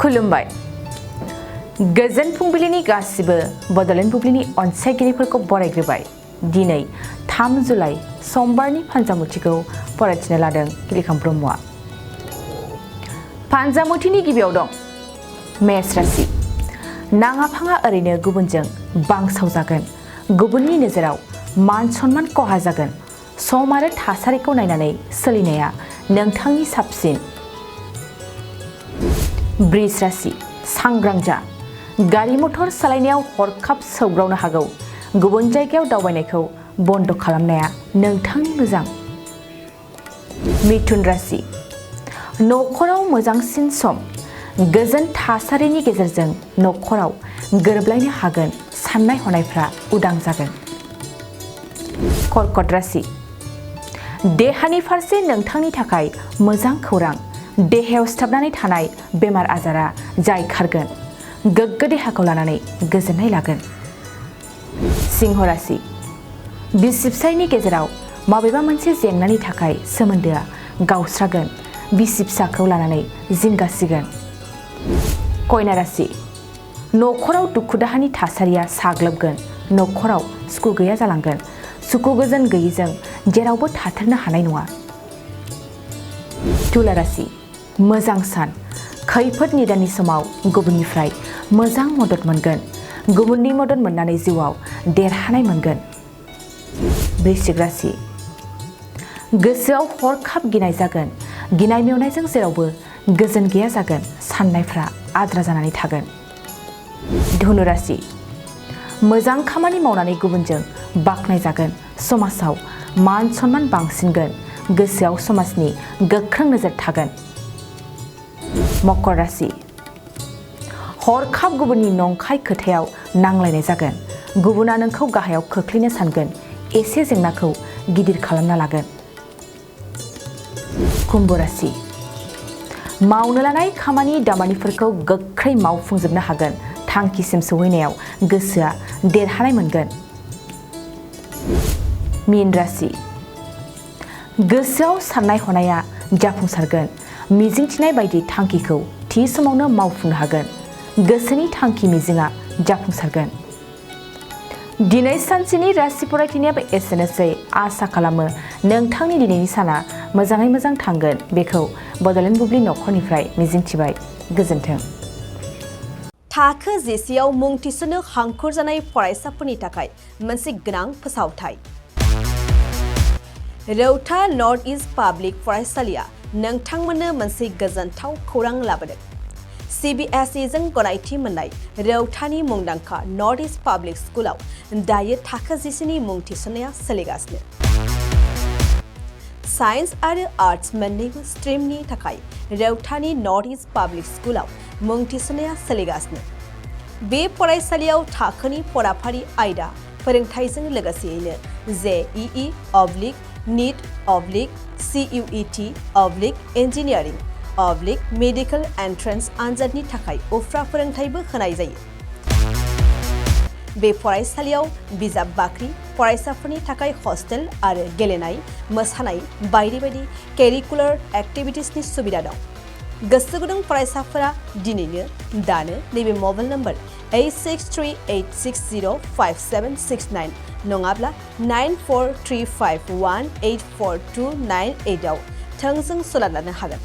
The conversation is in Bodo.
खुलुमबाय गोजोन फुंबिलिनि गासिबो बड'लेण्ड बुब्लिनि अनसायगिरिफोरखौ बरायग्रोबाय दिनै 3 जुलाइ समबारनि फान्जामुथिखौ फरायथिनो लादों किलिखां ब्रह्मआ फान्जामुथिनि गिबियाव दं मेष राशि नाङा फाङा ओरैनो गुबुनजों बांसावजागोन गुबुननि नोजोराव मान सन्मान खहा जागोन सम आरो थासारिखौ नायनानै सोलिनाया नोंथांनि साबसिन वृष राशि सांग्रां जा गारि मटर सालायनायाव हरखाब सौग्रावनो हागौ गुबुन जायगायाव दावबायनायखौ बन्द खालामनाया नोंथांनि मोजां मिथुन राशि नखराव मोजांसिन सम गोजोन थासारिनि गेजेरजों नखराव गोरोबलायनो हागोन साननाय हनायफ्रा उदां जागोन कर्कट राशि देहानि फारसे नोंथांनि थाखाय मोजां खौरां देहायाव सिथाबनानै थानाय बेमार आजारा जायखारगोन गोग्गो देहाखौ लानानै गोजोननाय लागोन सिंह राशि बिसि फिसायनि गेजेराव माबेबा मोनसे जेंनानि थाखाय सोमोन्दोआ गावस्रागोन बिसि फिसाखौ लानानै जिंगासिगोन कन्या राशि नखराव दुखु दाहानि थासारिया साग्लोबगोन नखराव सुखु गैया जालांगोन सुखु गोजोन गैयिजों जेरावबो थाथेरनो हानाय नङा तुला राशि मोजां सान खैफोद निदाननि समाव गुबुननिफ्राय मोजां मदद मोनगोन गुबुननि मदद मोननानै जिउआव देरहानाय मोनगोन वृश्चिक राशि गोसोआव हरखाब गिनाय जागोन गिनाय मेवनायजों जेरावबो गोजोन गैया जागोन साननायफ्रा आद्रा जानानै थागोन धनु राशि मोजां खामानि मावनानै गुबुनजों बाख्नाय जागोन समाजाव मान सन्मान बांसिनगोन गोसोआव समाजनि गोख्रों नोजोर थागोन मकर राशि हरखाब गुबुननि नंखाय खोथायाव नांलायनाय जागोन गुबुना नोंखौ गाहायाव खोख्लैनो सानगोन एसे जेंनाखौ गिदिर खालामना लागोन कुम्भ राशि मावनो लानाय खामानि दामानिफोरखौ गोख्रै मावफुंजोबनो हागोन थांखिसिम सौहैनायाव गोसोआ देरहानाय मोनगोन मीन राशि गोसोआव साननाय हनाया जाफुंसारगोन मिजिंथिनाय बायदि थांखिखौ थि समावनो मावफुंनो हागोन गोसोनि थांखि मिजिंआ जाफुंसारगोन दिनै सानसेनि राशि फरायथिनायाबो एसेनोसै आसा खालामो नोंथांनि दिनैनि साना मोजाङै मोजां थांगोन बेखौ बड'लेण्ड बुब्लि नखरनिफ्राय मिजिंथिबाय गोजोन्थों थाखो जिसेआव मुं थिसननो हांखुर जानाय फरायसाफोरनि थाखाय मोनसे गोनां फोसावथाय रौता नर्थ इस्ट पाब्लिक फरायसालिया नोंथांमोननो मोनसे गोजोनथाव खौरां लाबोदों CBSE जों गनायथि मोननाय रौतानि मुंदांखा नर्थ इस्ट पाब्लिक स्कुलाव दायो थाखो जिसेनि मुं थिसननाया सोलिगासिनो साइन्स आरो आर्ट्स मोन्नैबो स्ट्रिमनि थाखाय रौतानि नर्थ इस्ट पाब्लिक स्कुलाव मुं थिसननाया सोलिगासिनो बे फरायसालियाव थाखोनि फराफारि आयदा फोरोंथायजों लोगोसेयैनो JEE NEET CUET engineering medical entrance आनजादनि थाखाय उफ्रा फोरोंथायबो होनाय जायो बे फरायसालियाव बिजाब बाख्रि फरायसाफोरनि थाखाय हस्टेल आरो गेलेनाय मोसानाय बायदि बायदि केरिकुलार एक्टिभिटिसनि सुबिदा दं गोसो गुदुं फरायसाफोरा दिनैनो दानो नैबे मबाइल नम्बर 8638605769 नङाब्ला 9435184298 आव थोंजों सोलाद लानो हागोन